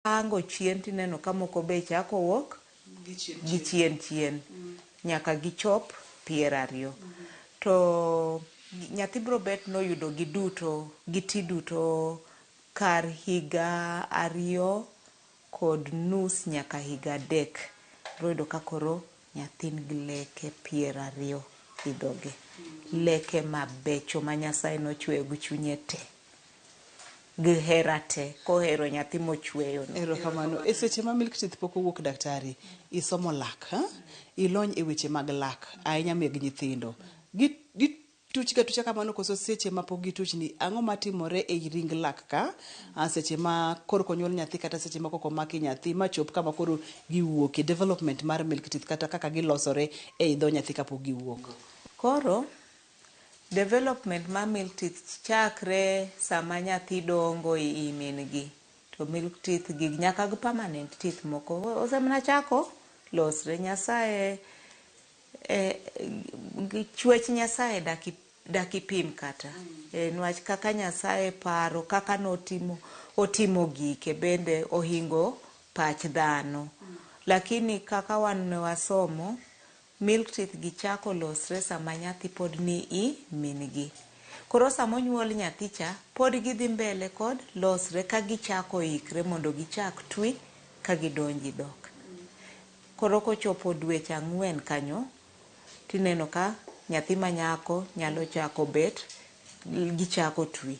Ango chien tineno ka moko be chako wuok gi chien chien nyaka gichop 20. To nyathi biro bet noyudo giduto giti duto kar higa 2.5 nyaka higa 3. Biro yudo ka koro nyathi nigi leke 20 e dhoge. Leke mabecho ma Nyasaye nochweyo gi chunye te. Gi hera te kohero nyathi mochweyo no. Erokamano. E seche ma milk teeth pok owuok daktari, isomo lak, ha? Ilony e weche mag lak, ahinya meg nyithindo. Gituch ga tucha kamano koso seche ma pok gituch ni ang'o matimore ei ring lak ka? Seche ma korka onyuol nyathi kata seche ma koka omaki nyathi ma chop kama koro giwuokie, development mar milk teeth kata kaka gilosore ei dho nyathi kapok giwuok. Koro development mar milk teeth chakre sama nyathi dongo e i min gi to milk teeth gi nyaka gi permanent teeth moko osemana chako losre. Nyasaye chwech Nyasaye dakipim kata niwach kaka Nyasaye paro kaka notimo otimo gike bende ohingo pach dhano. Lakini kaka wan ne wasomo, milk teeth gi chako losre sama nyathi pod ni i min gi. Koro sama onyuol nyathi cha pod gidhi mbele kod losre ka gichako ikre mondo gichak twi ka gidonjo e dhok. Koro kochopo dweche 4 kanyo tineno ka nyathi manyako nyalo chako bet gichako twi.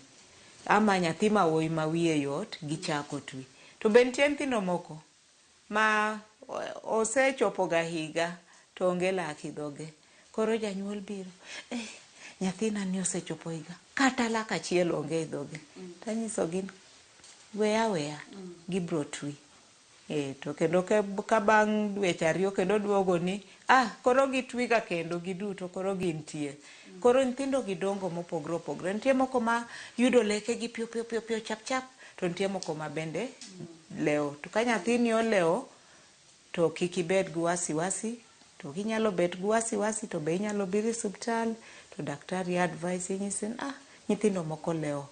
Ama nyathi ma wuoyi ma wiye yot gichako twi. To be nitie nyithindo moko ma osechopo ga higa to onge lak e dhoge. Koro janyuol biro, nyathina ni osechopo higa kata lak achiel onge e dhoge. Tanyisogi we aweya gibiro twi. To kendo ka bang' dweche 2 kendo duogo ni koro gitwi ga kendo giduto koro gintie. Koro nyithindo gi dongo mopogore opogore. Nitie moko ma yudo leke gi piyo piyo piyo piyo chap chap to nitie moko ma bende lewo. To ka nyathini olewo to kik ibed gi wasiwasi. To ginyalo bet gi wasiwasi to be inyalo biro e osiptal to daktari advise nyisi ni nyithindo moko lewo.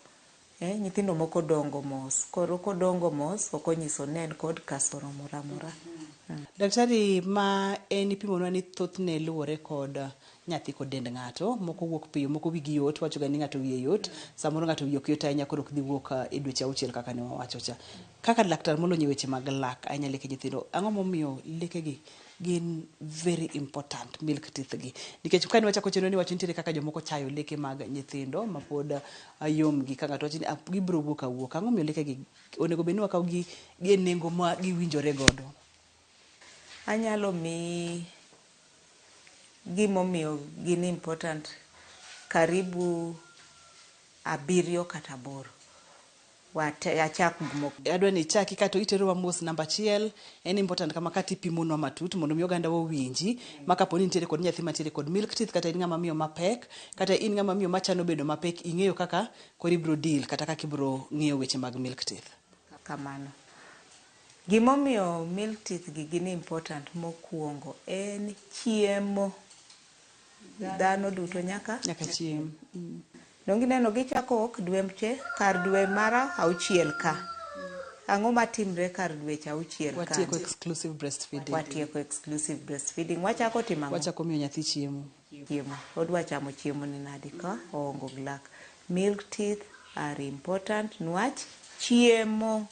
Nyithindo moko dongo mos. Koro kodongo mos ok onyiso ni en kod kasoro moro amora. Daktari, ma en ipimonwa ni thothne luwore kod nyathi kod dend ng'ato. Moko wuok piyo, moko wigi yot, wacho ga ni ng'ato wiye yot. Samoro ng'ato wiye ok yot ahinya koro ok dhi wuok e dweche 6 kaka ne wawacho cha. Kaka laktar molony e weche mag lak ahinya leke nyithindo, ang'o momiyo lekegi gin very important, milk teeth gi? Nikech kane wachako chenro ni wacho nitiere kaka jomoko chayo leke mag nyithindo mapod yom gi ka ng'ato wacho ni gibiro wuok awuoka. Ang'o momiyo lekegi onego bed ni wakaw gi e nengo ma giwinjore godo? Anyalo miyi gimomiyo gin important karibu 7 kata 8. Achak mok. Adwa ni ichaki kato iterowa mos. Namba 1 en important kama kata ipimonwa matut mondo mi oganda owinji ma kapo ni nitiere kod nyathi mantiere kod milk teeth kata in ng'ama miyo mapek kata in ng'ama miyo machano bedo mapek, ing'eyo kaka koro ibiro deal kata kaka ibiro ng'iyo weche mag milk teeth. Kamano. Gimomiyo milk teeth gi gin important mokwongo en chiemo. Dhano duto nyaka Nyaka chiem. Donge ineno gichako ok dweche kar dwe mar 6 ka. Ang'o matimre kar dweche 6 ka? Watieko exclusive breastfeeding. Watieko exclusive breastfeeding. Wachako timo ang'o? Wachako miyo nyathi chiemo. Chiemo. Odwa chamo chiemo ni nadi ka oongo gi lak. Milk teeth are important niwach chiemo.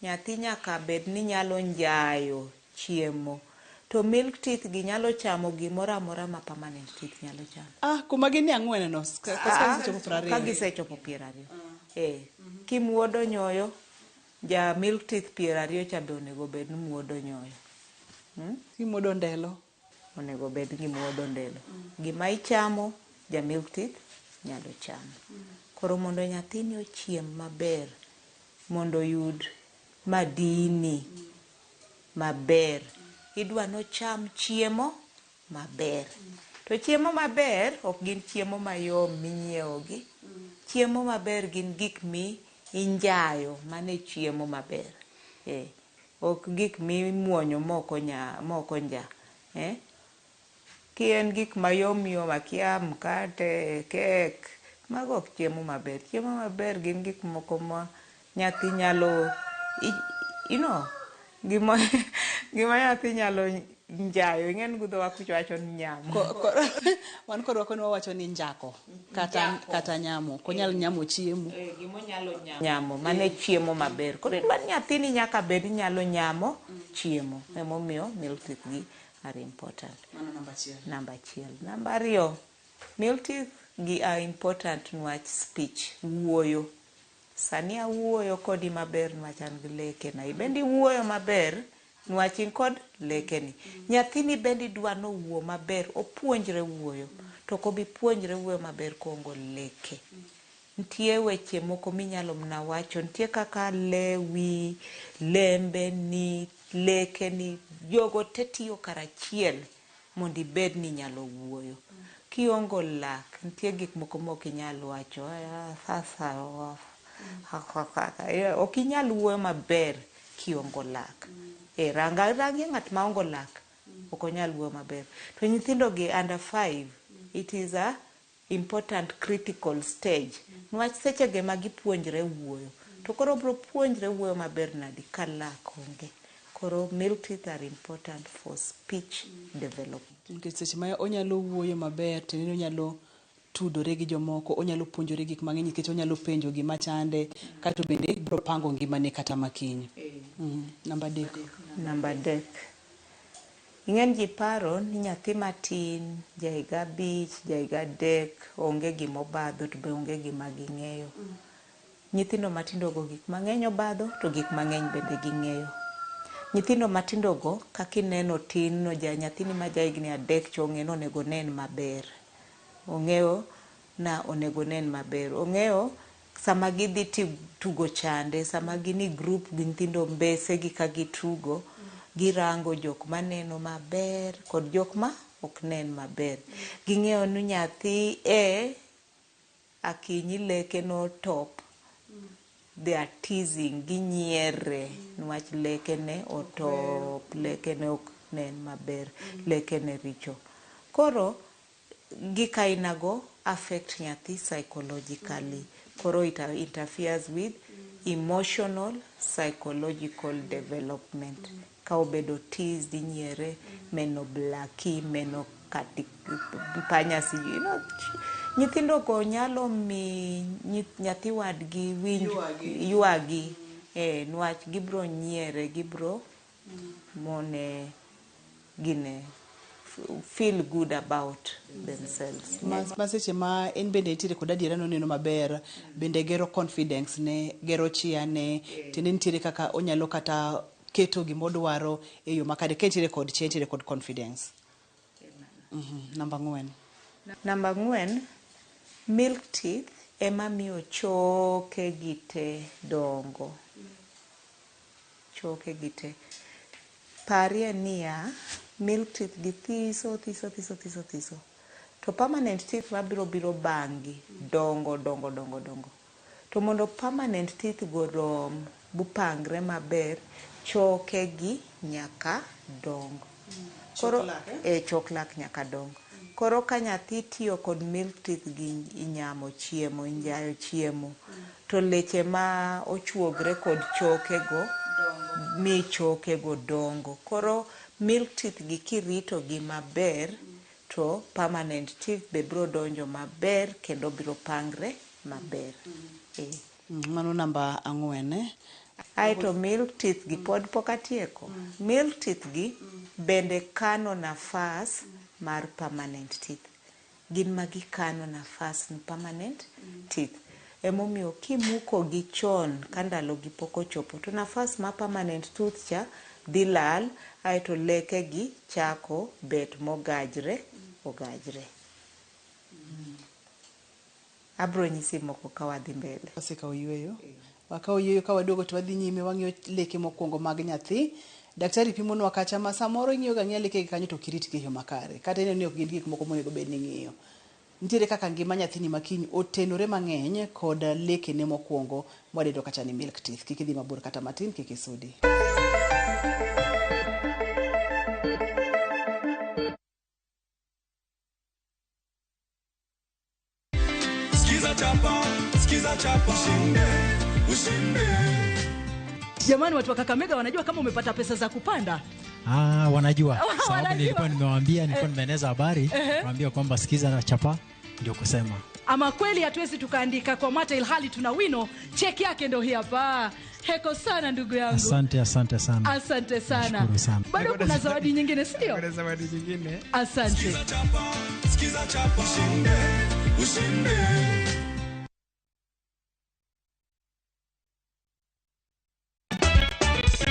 Nyathi nyaka bed ni nyalo njayo chiemo. To milk teeth gi nyalo chamo gimoro amora ma permanent teeth nyalo chamo. Kuma gin ni 4 no, ka gisechopo 20. Ka gisechopo 20. Kimuodo nyoyo, ja milk teeth 20 cha be onego bed ni muodo nyoyo. Kimuodo ndelo. Onego bed ni muodo ndelo. Gima ichamo, ja milk teeth nyalo chamo. Koro mondo nyathini ochiem maber, mondo oyud madini maber, idwa nocham chiemo maber. To chiemo maber ok gin chiemo mayom minyiewo gi. Chiemo maber gin gik mi injayo, mano e chiemo maber. Ok gik mimuonyo mok onja. Ki en gik mayom yom, akia mkate, kek, mago ok chiemo maber. Chiemo maber gin gik moko ma nyathi nyalo You know, gima gima nyathi nyalo njayo, ing'e ni gudho wakucho wacho ni nyamo. Wan korwa koni wawacho ni njako kata, Njako. kata nyamo. Ok onyal nyamo chiemo. Gima onyalo nyamo, mano e chiemo maber. Koro idwa ni nyathini nyaka bed ni nyalo nyamo chiemo. Emomiyo milk teeth gi are important. Mano namba achiel. Namba achiel. Namba ariyo, milk teeth gi are important niwach speech, wuoyo. Sani awuoyo kodi maber niwach an gi lekena. Ibende iwuoyo maber niwach in kod lekeni. Nyathini bende idwa ni owuo maber, opuonjre wuoyo. To ok obi puonjre wuoyo maber koonge leke. Nitie weche moko minyalo mana wacho, nitie kaka lewi, lembeni, lekeni, jogo te tiyo karachiel mondo ibed ni inyalo wuoyo. Kionge lak, nitie gik moko mok inyal wacho. Ok inyal wuoyo maber kionge lak. Rangie ng'at maonge lak, ok onyal wuoyo maber. To nyithindo gi under 5, it is a important critical stage. Niwach sechego ema gipuonjre wuoyo. To koro biro puonjre wuoyo maber nadi ka lak onge. Koro milk teeth are important for speech development. Nikech seche ma onyalo wuoyo maber, tiende ni onyalo tudore gi jomoko, onyalo puonjore gik mang'eny nikech onyalo penjo gima chande, kato bende biro pango ngimane kata makiny. Namba adek. Namba adek. Ing'e ji paro ni nyathi matin, ja higa 5, ja higa 3, onge gima obadho to be onge gima ging'eyo. Nyithindo matindo go gik mang'eny obadho to gik mang'eny bende ging'eyo. Nyithindo matindo go kaka ineno tin no, ja nyathini ma ja higni 3 cha ong'eyo ni onego onen maber. Ong'eyo na onego onen maber. Ong'eyo sama gidhi tugo chande, sama gin e group gi nyithindo mbese gi ka gitugo, girango jok maneno maber kod jok ma ok nen maber. Ging'eyo ni nyathi A Akinyi leke notop, they are teasing, ginyiere niwach lekene otop, lekene ok nen maber, lekene richo. Koro gik ainago affect nyathi psychologically. Koro it interferes with emotional, psychological development. Ka obedo teased, inyiere, meno blaki, meno kati panya sijui. You know, nyithindo go nyalo mi nyathi wadgi winj ywagi. Niwach gibro nyiere, gibro mone gine feel good about themselves. Ma seche ma en bende nitiere kod adiera noneno maber, bende gero confidence ne, gero chia ne, tiende nitiere kaka onyalo kata keto gimodwaro e yo makare, ka entiere kod chia, entiere kod confidence. Namba 4. Namba 4, milk teeth ema miyo choke gi te dongo. Choke gi te. Parie niya, milk teeth gi thiso, thiso, thiso, thiso, thiso. To permanent teeth mabiro biro bang'gi dongo, dongo, dongo, dongo. To mondo permanent teeth go rom, bupangre maber, choke gi nyaka dong. Koro, chok lak nyaka dong. Koro ka nyathi tiyo kod milk teeth gi inyamo chiemo, injayo chiemo, to leche ma ochuogre kod choke go, mi choke go dongo. Koro milk teeth gi kirito gi maber, to permanent teeth be biro donjo maber kendo biro pangre maber. Mano namba 4. Aeto milk teeth gi pod pok atieko. Milk teeth gi bende kano nafas mar permanent teeth. Gin ma gikano nafas ni permanent teeth. Emomiyo kimuko gi chon ka ndalo gi pok ochopo, to nafas ma permanent tooth cha dhi lal, aeto leke gi chako bet mogajre, ogajre. Abro nyisi moko ka wadhi mbele. Wasekawo yueyo. Wakawo yueyo ka waduogo to wadhi nyime wang'iyo leke mokwongo mag nyathi. Daktari pimonwa kacha ma samoro ing'iyo ga ang'iya lekegi kanyo to ok iritgi e yo makare. Kata ineno ni ok gin gik moko monego bed ni ing'iyo. Nitiere kaka ngima nyathini makiny otenore mang'eny kod lekene mokwongo mwadendo kacha ni milk teeth. Kik idhi mabor kata matin, kik isudi. Skiza chapa, skiza chapa, ushinde, ushinde. Jamani, watu wa Kakamega wanajua kama umepata pesa za kupanda? Ah, wanajua. Sababu Wanajua. nilikuwa nimewaambia, nilikuwa nimeeneza habari, waambia kwamba sikiza na chapa ndio kusema. Ama kweli hatuwezi tukaandika kwa mate ilhali tuna wino. Cheki yake ndio hii hapa. Heko sana ndugu yangu. Asante, asante sana. Asante sana. Nashukuru sana. Bado kuna zawadi nyingine, si ndio? Kuna zawadi nyingine. Asante. Sikiza chapa, ushinde, ushinde.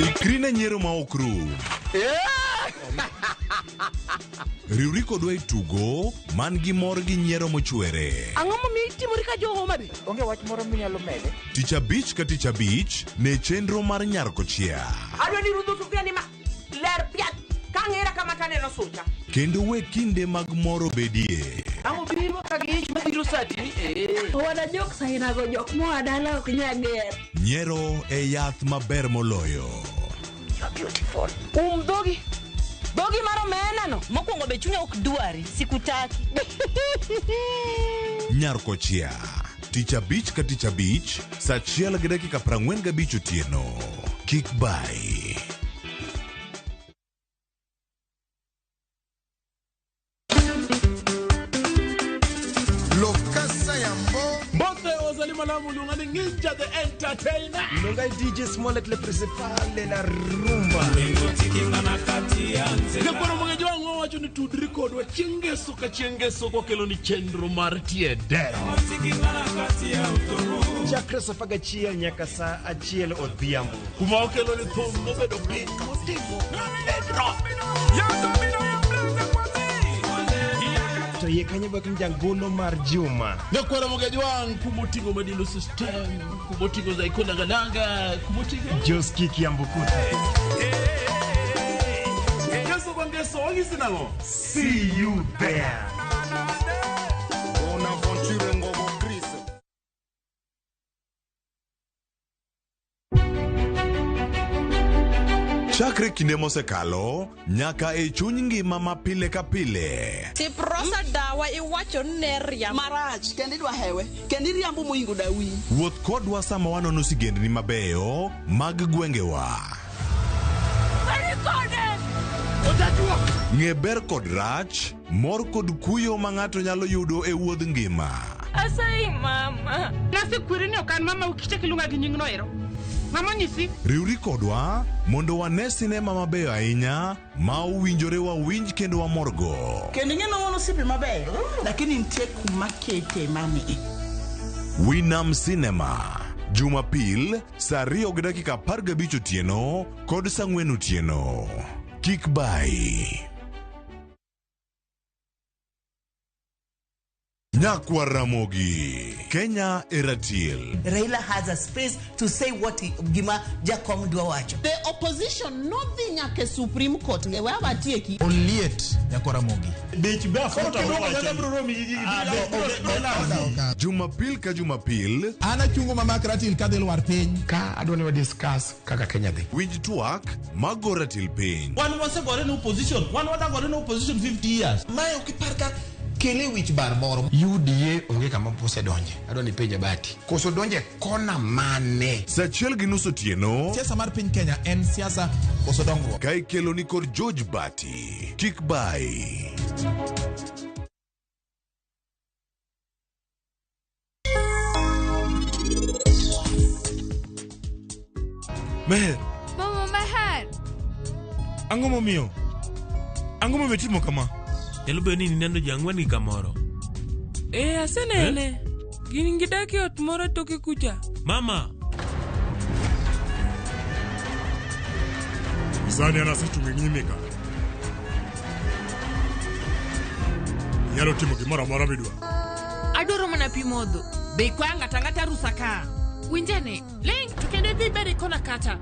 Ikri ne nyiero ma ok rum. Riwri kodwa e tugo man gi mor gi nyiero mochwere. Ang'o momiyo itimori ka jo Homa Bay? Onge wach moro minyalo mede? Tich abich ka tich abich ne chenro mar Nyar Kochia. Adwa ni rudho sufuria ni ma ler piat ka ng'era kama taneno sucha. Kendo we kinde mag mor obedie. Ang'o biro ka gi ich mabiro sati? Wana jok sainago jok moa dala ok nyal ger. Nyiero e yath maber moloyo. Dhogi. Dhogi mar omena no. Mokwongo be chunya ok dwari, sikutaki. Nyar Kochia. Tich abich ka tich abich, sa 1:45 otieno. Kik bai. Lokasa Yambo. Mbote ozali malamu lungani Ninja the Entertainer. Lunga DJ Smollett le principal la rumba. Nyakwaro mang'eny wang'o wacho ni tudri kodwa chieng' ngeso ka chieng' ngeso kokelo ni chenro mar tie dero. Chakre saa 11 nyaka saa 1 odhiambo. Kuma okelo ni thum mobedo piny motimo medro. To yie kanyo bak njangolo mar Juma. Nyakwaro mang'eny wang' kumoting'o Madilo System, kumoting'o Zaiko Nangananga, kumoting'o Joski Kiambukuta. Ngeso kwa ngeso wang'isi nang'o? See you there. Bonaventure Ngogo Chris. Chakre kinde mosekalo nyaka e chuny ngima ma pile ka pile. Siprosa dawa iwacho ni ne riambo. Marach kendo idwa hewe kendo iriambo moingo dawi. Wuoth kodwa sama wanono sigendni mabeyo mag gwengewa. Ng'e ber kod rach, mor kod kuyo ma ng'ato nyalo yudo e wuodh ngima. Asayi mama. Nasekweri ni ok an mama ukichak iluonga gi nyingno ero. Mama nyisi. Riwri kodwa mondo wane sinema mabeyo ahinya ma owinjore wawinj kendo wamorgo. Kendo ing'e ni wan osiepe mabeyo lakini nitie kuma kete mami. Winam Cinema, Jumapil saa 2:15 otieno kod saa 4 otieno. Kik bai. Nyakwar Ramogi, Kenya e ratil. Raila has a space to say what gima Jakom dwa wacho. The opposition nodhi nyaka e Supreme Court e we watieki. Oliet Nyakwar Ramogi. Dich be afota Jumapil ka Jumapil, An achungo mamak ratil kadhi lwar piny. Ka adwa ni wa discuss kaka Kenya dhi. winj twak mago ratil piny. Wan wasegore ne opposition, wan wadagore ne opposition 50 years. Mae ok ipar ka kele wich bar moro. UDA onge kama osedonje. Adwa ni penje Bati. Koso donje kona mane? Saa 1:30 otieno, Siasa mar piny Kenya en siasa koso dongruok. ka ikelo ni kod George Bati. Kik bai. Meher, Mama Meher. ang'o momiyo? Ang'o momiyo itimo kama? Nyalo bedo ni nineno ji ang'wen gi kamoro. Eh, asenene. Gin gidak e ot moro toke kucha. Mama, Sani an asechung' e nyimi ka. Inyalo timo gimoro amora midwaro. Adwaro mana pi modho. Be ikwayo ng'ato ang'ata rusa ka. Winjane, ling to kendo idhi ibed e kona kacha.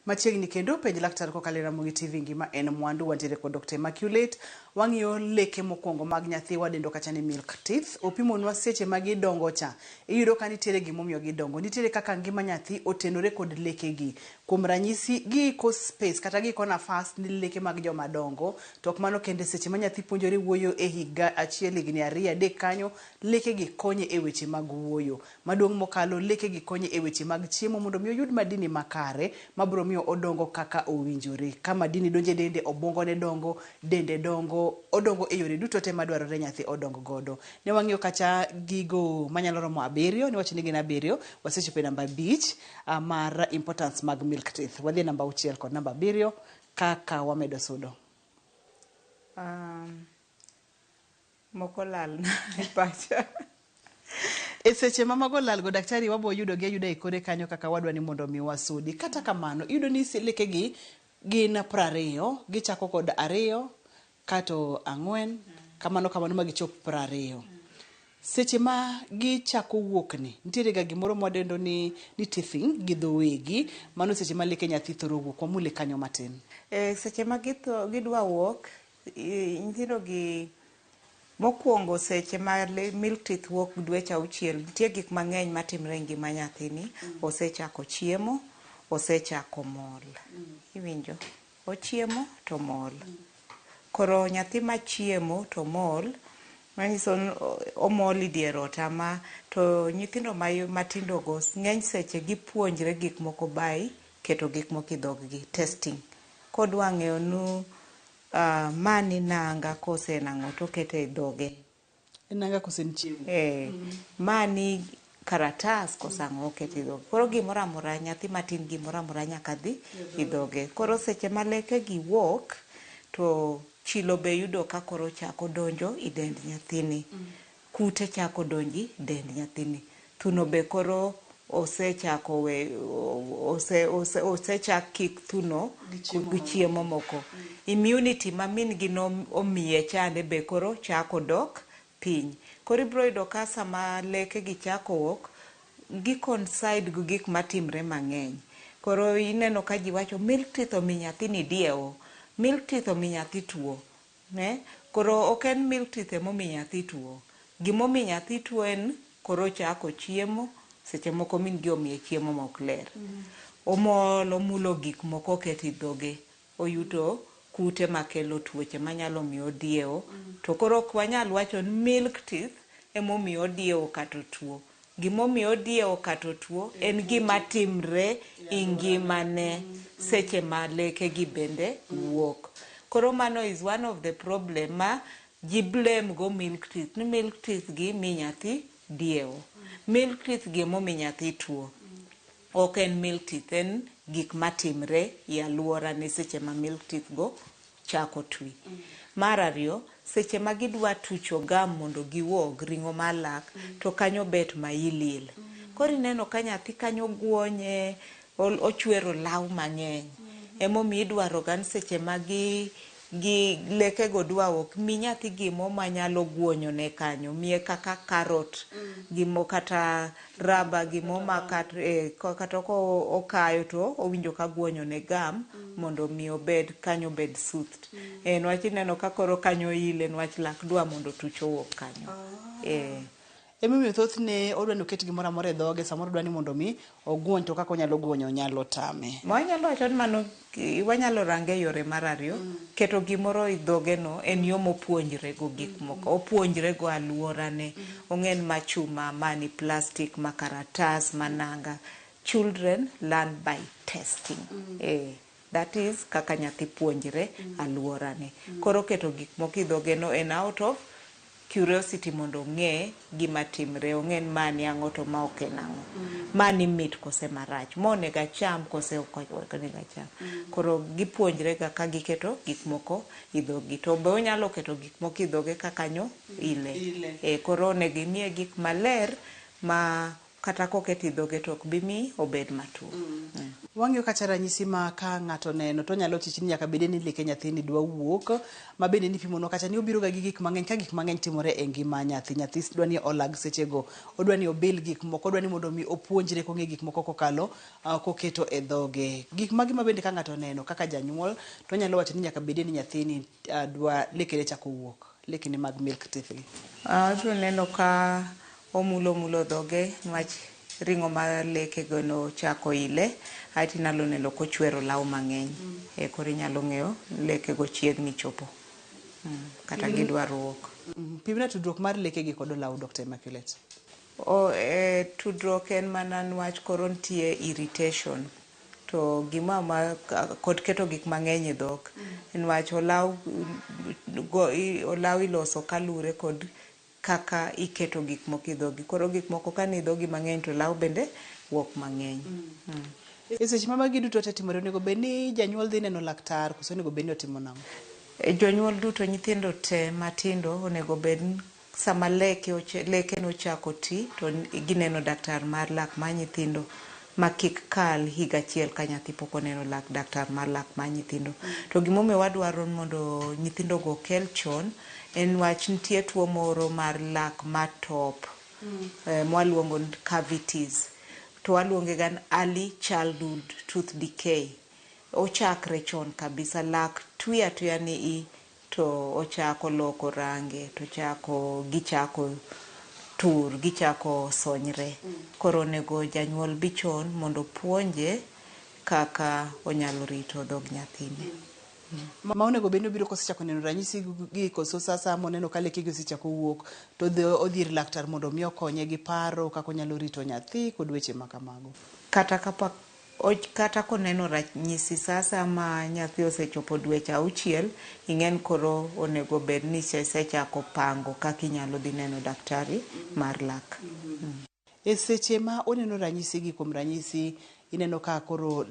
Machiegni kendo penj laktar kokalo e Ramogi TV ngima en mwandu wantiere kod Dr. Immaculate. Wang'iyo leke mokwongo mag nyathi wadendo kacha ni milk teeth. Opimonwa seche ma gidongo cha. Iyudo ka nitiere gimomiyo gidongo. Nitiere kaka ngima nyathi otenore kod lekegi. Kuom ranyisi, giiko space kata giiko nafas ni leke mag joma dongo. To ok mano kende seche ma nyathi puonjore wuoyo e higa achiel higni ariyo adek kanyo, lekegi konye e weche mag wuoyo. Maduong' mokalo, lekegi konye e weche mag chiemo mondo mi oyud madini makare mabiro miyo odongo kaka owinjore. Ka madini donjo e dende, obwongone dongo, dende dongo, odongo e yore duto te madwarore nyathi odong godo. Ne wang'iyo kacha gigo manyalo romo abiriyo, niwacho ni gin abiriyo, wasechopo e namba abich mar importance mag milk teeth. Wadhi e namba auchiel kod namba abiriyo kaka wamedo sudo. Moko lalna e pacha. E seche ma mago lalgo daktari wabo yudo gi ayuda e kore kanyo kaka wadwa ni mondo mi wasudi. Kata kamano, iyudo ni lekegi gin 20, gichako kod 2 kato 4, kamano kamano ma gichop 20. Seche ma gichako wuokni, nitiere ga gimoro mwadendo ni teething gi dho wegi, mano seche ma leke nyathi thoro wuok, wamule kanyo matin. Seche ma gidwa wuok, nyithindo gi mokwongo seche ma milk teeth wuok dweche 6, nitie gik mang'eny matimre e ngima nyathini. Osechako chiemo, osechako mol. Iwinjo? Ochiemo to mol. Koro nyathi machiemo to mol, manyiso ni omol e dier ot ama to nyithindo matindo go ng'eny seche gipuonjre gik moko by keto gik moko e dhog gi, testing. Kodwa ng'eyo nu ma ni nanga kose en ang'o to okete e dhoge. En nanga kose en chiemo? Ma ni karatas kose ang'o okete e dhoge. Koro gimoro amora nyathi matin gimoro amora nyaka dhi e dhoge. Koro seche ma leke gi wuok to chilo be yudo ka koro chako donjo e dend nyathini. Kute chako donji dend nyathini. Thuno be koro osechako we osechak kik thuno gi chiemo moko. Immunity ma min gi no omiye chande be koro chako dok piny. Koro ibiro yudo ka sama leke gi chako wuok, gi coincide gi gik matimre mang'eny. Koro ineno ka ji wacho milk teeth omi nyathini diewo, milk teeth omi nyathi tuo. Koro ok en milk teeth emomi nyathi tuo. Gimomi nyathi tuo en koro ochako chiemo, seche moko min gi omiye chiemo mok ler. Omol, omulo gik moko oketo e dhoge, oyudo kute makelo tuoche manyalo miyo odiewo. To koro ok wanyal wacho ni milk teeth emomiyo odiewo kata otuo. Gimomiyo odiewo kata otuo en gima timre e ngimane seche ma leke gi bende wuok. Koro mano is one of the problem ma ji blame go milk teeth, ni milk teeth gi mi nyathi diewo. Milk teeth gi emomi nyathi tuo. Ok en milk teeth, en gik matimre e alwora ne seche ma milk teeth go chako twi. Mar ariyo, seche ma gidwa tucho gum mondo giwuog ring'o mar lak, to kanyo bet ma ilil. Koro ineno ka nyathi kanyo guonye, ochwero law mang'eny. Emomiyo idwaro ga ni seche ma gi leke go dwa wuok, mi nyathi gimo manyalo guonyo ne kanyo. Miye kaka carrot, gimo kata raba, gimo ma kata ko okayo to owinjo ka guonyo ne gum mondo mi obed kanyo obed soothed. Niwach ineno ka koro kanyo ile niwach lak dwa mondo tuch owuok kanyo. Emomiyo thothne odwa ni oket gimoro amora e dhoge, samoro odwa ni mondo mi oguony to kaka onyalo guonyo nyalo tame. Wanyalo wacho ni mano wanyalo range e yore mar ariyo. Keto gimoro e dhoge no en yo mopuonjre go gik moko. Opuonjre go alworane. Ong'e ni ma chuma, ma ni plastic, ma karatas, ma nanga. Children learn by testing. That is kaka nyathi puonjre alworane. Koro keto gik moko e dhoge no en out of curiosity mondo ong'e gima timre, ong'e ni ma ni ang'o to ma ok en ang'o. Ma ni mit kose marach, ma onego acham kose ok onego acham. Koro gipuonjre ga ka giketo gik moko e dhoggi. To be onyalo keto gik moko e dhoge ka kanyo ile. Koro onego imiye gik maler ma kata koketo e dhoge to ok bi mi obed matuo. Wang'iyo kacha ranyisi ma ka ng'ato neno to onyalo chich ni nyaka bede ni leke nyathini dwa wuok, ma bende nipimonwa kacha ni obiro ga gi gik mang'eny ka gik mang'eny timore e ngima nyathi. Nyathi dwa ni olag sechego, odwa ni obil gik moko, odwa ni mondo mi opuonjre kong'e gik moko kokalo koketo e dhoge. Gik magi ma bende ka ng'ato oneno kaka janyuol to onyalo wacho ni nyaka bede ni nyathini dwa lekene chako wuok, lekene mag milk teeth gi. Abiro neno ka omulo mulo dhoge niwach ring'o mar lekego nochako ile aeto inyalo neno kochwero olaw mang'eny. Koro inyalo ng'eyo lekego chiegni chopo kata gidwaro wuok. Pimna tudruok mar lekegi kod olaw, Dr. Immaculate. Tudruok en mana niwach koro nitie irritation to gima ma kod keto gik mang'eny e dhok niwach olaw olaw iloso kalure kod kaka iketo gik moko e dhogi. Koro gik moko ka ni e dhogi mang'eny to olaw bende wuok mang'eny. E seche ma magi duto te timore, onego bed ni janyuol dhi neno laktar koso onego bed ni otimo nang'o? Jonyuol duto, nyithindo te matindo onego bed sama leke nochako ti to gineno daktar mar lak mar nyithindo ma kik kal higa achiel ka nyathi pok oneno lak daktar mar lak mar nyithindo. To gimomiyo wadwaro mondo nyithindo go okel chon en wach nitie tuo moro mar lak matop mwaluongo ni cavities to waluonge ga ni early childhood tooth decay. Ochakre chon kabisa, lak twi atwiya ni i to ochako loko range to chako gichako tur, gichako sonyre. Koro onego janyuol bi chon mondo opuonje kaka onyalo rito dhog nyathine. Ma onego bed ni obiro kosechako neno ranyisi gi koso sasa moneno ka lekegi osechako wuok to odhi ir laktar mondo mi okonye gi paro kaka onyalo rito nyathi kod weche ma kamago. Kata koneno ranyisi sasa ma nyathi osechopo dweche 6, ing'en koro onego bed ni isechako pango kaka inyalo dhi neno daktari mar lak. E seche ma oneno ranyisi gi, kuom ranyisi ineno ka koro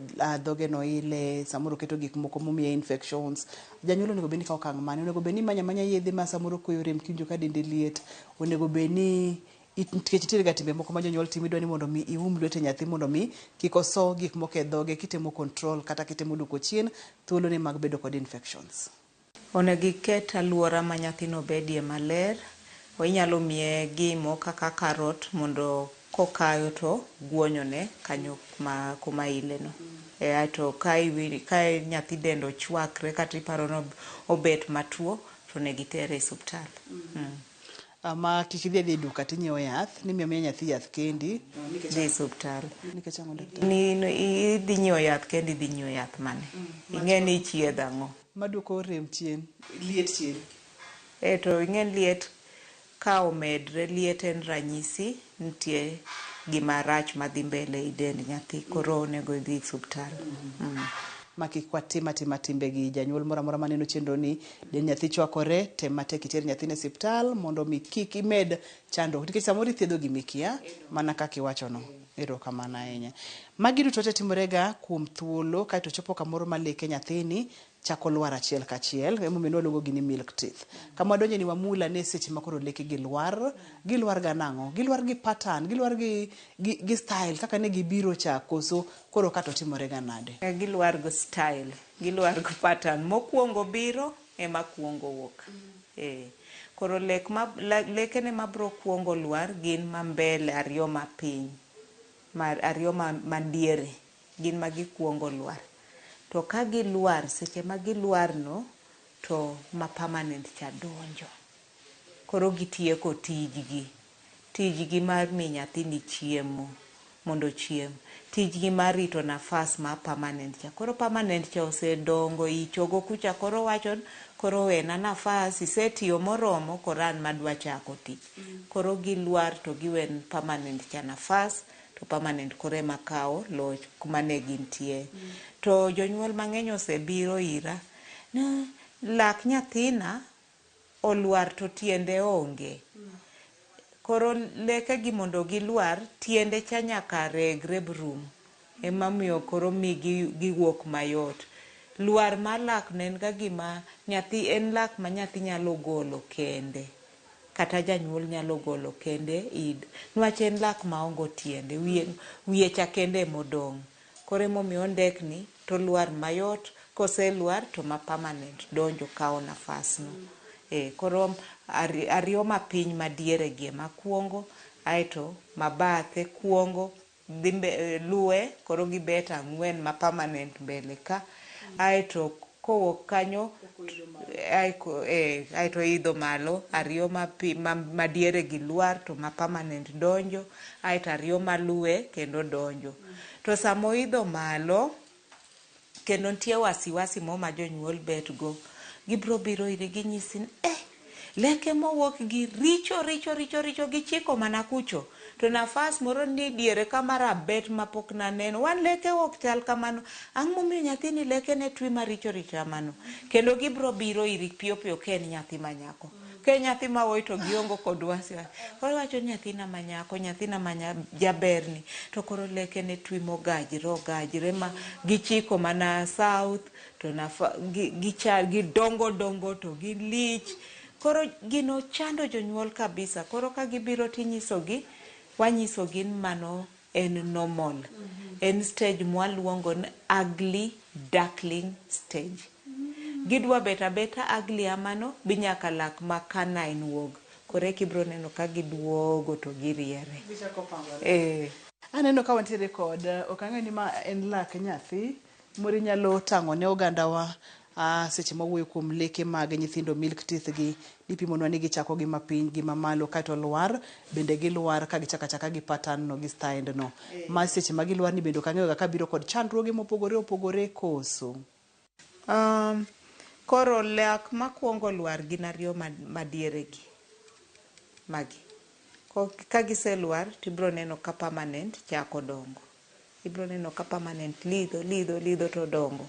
dhoge no ile, samoro keto gik moko momiye infections, janyuol onego bed ni kawo okang' mane? Onego bed ni imanyo amanya yedhe ma samoro kweyo rem kiwinjo ka dendi liet, onego bed ni nikech nitiere ga timbe moko ma jonyuol timo, idwa ni mondo mi ium lwete nyathi mondo mi kik oso gik moko e dhoge kitemo control kata kitemo duoko chien thuolone mag bedo kod infections. Onego iket aluora ma nyathino bedie maler. Inyalo miye gimo kaka carrot mondo kokayo to guonyone kanyo kuma ile no. Aeto ka nyathi dende ochwakre kata iparo ni obet matuo to onego itere e osiptal. Ma kik idhi adhiya e duka tinyiewo yath, nimiyo amiya nyathi yath kendi. Dhi e osiptal. Nikech ang'o daktari? Ni idhi nyiewo yath kendi, idhi nyiewo yath mane? Ing'e ni ichiedho ang'o? Maduoko rem chien, liet chien. To ing'e liet ka omedre, liet en ranyisi nitie gima rach madhi mbele e dend nyathi, koro onego idhi osiptal. Ma kik watim atima timbegi. Janyuol moro amora maneno chenro ni dend nyathi chwakore, tem matek iter nyathini e osiptal mondo mi kik imed chandruok, nikech samoro ithiedho gima ikia mana kaka iwachono. Erokamano ahinya. Magi duto te timore ga kuom thuolo kaeto chopo kamoro ma leke nyathini chako lwar achiel kachiel, emomiyo nwaluongo gi ni milk teeth. Kama wadonje ni wamula ne seche ma koro leke gi lwar, gilwar ga nang'o? Gilwar gi pattern, gilwar gi style kaka ne gibiro cha, koso koro kato timore ga nade? Gilwar gi style, gilwar gi pattern. Mokwongo biro ema kuongo wuok. Koro lekene mabro kuongo lwar gin ma mbele ariyo ma piny, ariyo mandiere, gin ma gikuongo lwar. To ka gilwar, seche ma gilwar no, to ma permanent cha donjo. Koro gitieko tijgi. Tijgi mar miyo nyathini chiemo mondo ochiem. Tijgi mar rito nafas mar permanent cha. Koro permanent cha osedongo i chogo kucha, koro wacho koro wena nafas, isetiyo moromo, koro an madwa chako tich. Koro gilwar to giwen permanent cha nafas, to permanent koro ema kawo loch kuma ne gintie. To jonyuol mang'eny osebiro ira, lak nyathina olwar to tiende onge. Koro lekegi mondo gilwar, tiende cha nyaka regre brum. Ema miyo koro mi giwuok mayot. Lwar mar lak no en ga gima nyathi, en lak ma nyathi nyalo golo kende. Kata janyuol nyalo golo kende, niwach en lak maonge tiende, wiye cha kende emodong'. Koro emomiyo ondekni to olwar mayot, koselwar to ma permanent donjo kawo nafas no. Koro ariyo mapiny madiere gi ema kuongo, aeto mabathe kuongo, dhi luwe, koro gibet ang'wen ma permanent mbele ka. Aeto kowuok kanyo, aeto idho malo, ariyo madiere gi lwar to ma permanent donjo, aeto ariyo maluwe kendo donjo. To sama oidho malo, kendo nitie wasiwasi mo ma jonyuol bet go, gibiro biro iri ginyisi ni leke mowuok gi richo richo richo richo gichiko mana kucho. To nafas moro ni diere ka marabet mapok naneno. Wan leke ok chal kamano. Ang'o momiyo nyathini leke ne twi maricho richo kamano? Kendo gibiro biro iri piyo piyo ka en nyathi manyako. Ka en nyathi ma wuoyi to gionge kod wasiwasi. Koro iwacho ni nyathina manyako, nyathina ma jaberni. To koro leke ne twi mogajre ogajre ma gichiko mana south to gidongo dongo to gilich. Koro gino chando jonyuol kabisa. Koro ka gibiro tinyisogi, wanyisogi ni mano en normal. En stage mwaluongo ni ugly duckling stage. Gidwa bet abeta ugly amano bi nyaka lak ma canine wuog. Koro eka ibiro neno ka giduogo to giriere. Aneno ka wantiere kod, ok ang'eyo ni ma en lak nyathi, moro inyalo tang'o ne ogandawa seche mawuoyo kuom leke mag nyithindo milk teeth gi, ipimonwa ni gichako gi mapiny gi mamalo kaeto lwar, bende gilwar ka gichako achaka gi pattern no gi style no. Ma seche ma gilwar ni bende ok ang'eyo ga kabiro kod chandruoge mopogore opogore koso. Koro lak makwongo lwar gin ariyo madiere gi. Magi. Ka giselwar tibiro neno ka permanent chako dongo. Ibiro neno ka permanent lidho, lidho, lidho to dongo.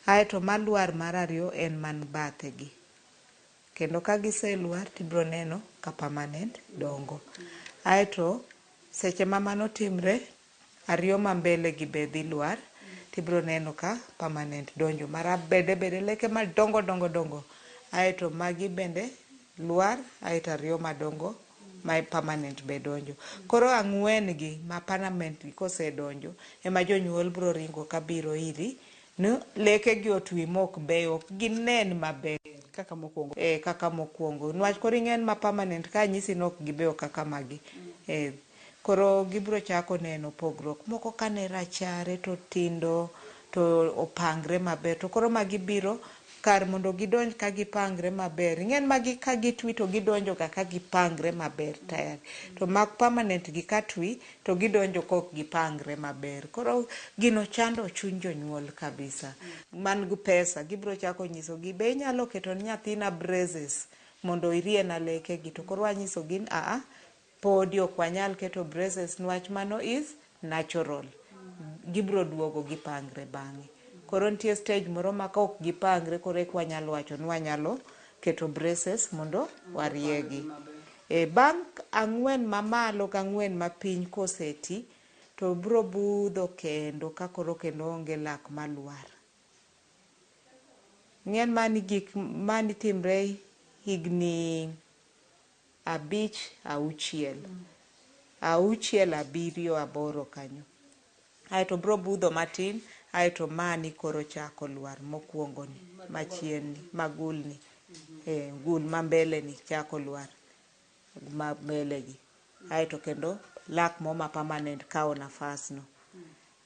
Aeto malwar mar ariyo en man bathe gi. Kendo ka giselwar tibiro neno ka permanent dongo. Aeto seche ma mano timre, ariyo ma mbele gi be dhi lwar, tibiro neno ka permanent donjo. Marabede bede leke madongo dongo dongo. Aeto magi bende lwar, aeto ariyo madongo ma permanent be donjo. Koro ang'wen gi ma permanent gi kosedonjo, ema jonyuol biro ringo kabiro iri, ni leke gi otwi mok beyo, ok ginen maber. Kaka mokwongo. Kaka mokwongo. Niwach koro ing'en ma permanent ka anyisi ni ok gibeyo kaka magi. Koro gibiro chako neno pogruok. Moko kane rachare to tindo, to opangre maber. To koro magi biro kar mondo gidonj ka gipangre maber. Ing'en magi ka gitwi to gidonjo ga ka gipangre maber tayari. To mag permanent gi ka twi to gidonjo kok gipangre maber. Koro gino chando chuny jonyuol kabisa. Man gi pesa gibiro chako nyisogi be inyalo keto ne nyathina braces mondo iriena leke gi. To koro wanyisogi ni podi ok wanyal keto braces niwach mano is natural. Gibiro duogo gipangre bang'e. Koro nitie stage moro ma ka ok gipangre koro eka wanyalo wacho ni wanyalo keto braces mondo wariegi. Bang' ang'wen mamalo gi ang'wen mapiny koseti, to biro budho kendo ka koro kendo onge lak malwar. Ng'en mani gik mani timre higni 5 6. 6 7 8 kanyo. Aeto biro budho matin, aeto mani koro chako lwar mokwongo ni, machien ni, magul ni. Gul ma mbele ni chako lwar ma mbele gi. Aeto kendo lak mo ma permanent kawo nafas no.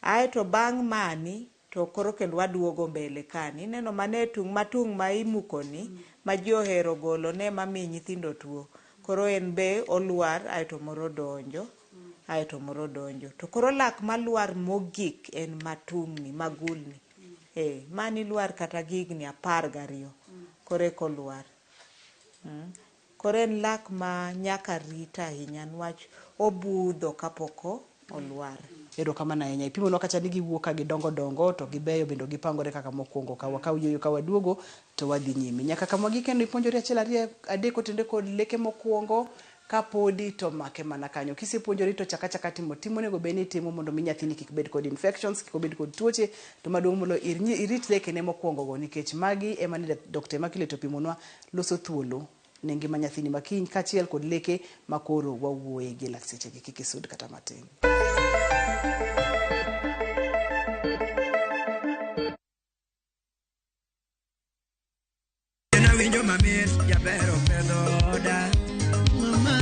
Aeto bang' mani to koro kendo waduogo mbele kani. Ineno mane tung' matung' ma imuko ni, ma ji ohero golo ne mamiyo nyithindo tuo. Koro en be olwar aeto moro donjo, aeto moro donjo. To koro lak malwar mogik en matung'ni, magulni. Mani lwar kata gi higni 12. Koro eka olwar. Koro en lak ma nyaka rit ahinya niwach obudho kapok olwar. Erokamano ahinya. Ipimonwa kacha ni giwuok ka gidongo dongo to gibeyo bende gipangore kaka mokwongo. Ka wakaw yueyo ka waduogo to wadhi nyime. Nyaka kama wagikeno ipuonjori 1 2 3 otende kod leke mokwongo kapodi to make mana kanyo. Kisepuonjori to chaka chaka timo tim onego bed ni itimo mondo mi nyathini kik bed kod infections, kik obed kod tuoche, to maduong' moloyo irit lekene mokwongo go nikech magi ema ne Dr. Immaculate opimonwa loso thuolo ne ngima nyathini makiny kaachiel kod leke makoro wawuoye gi lak sechegi kik isud kata matin. Awinjo mamit jaber opedho oda. Mama,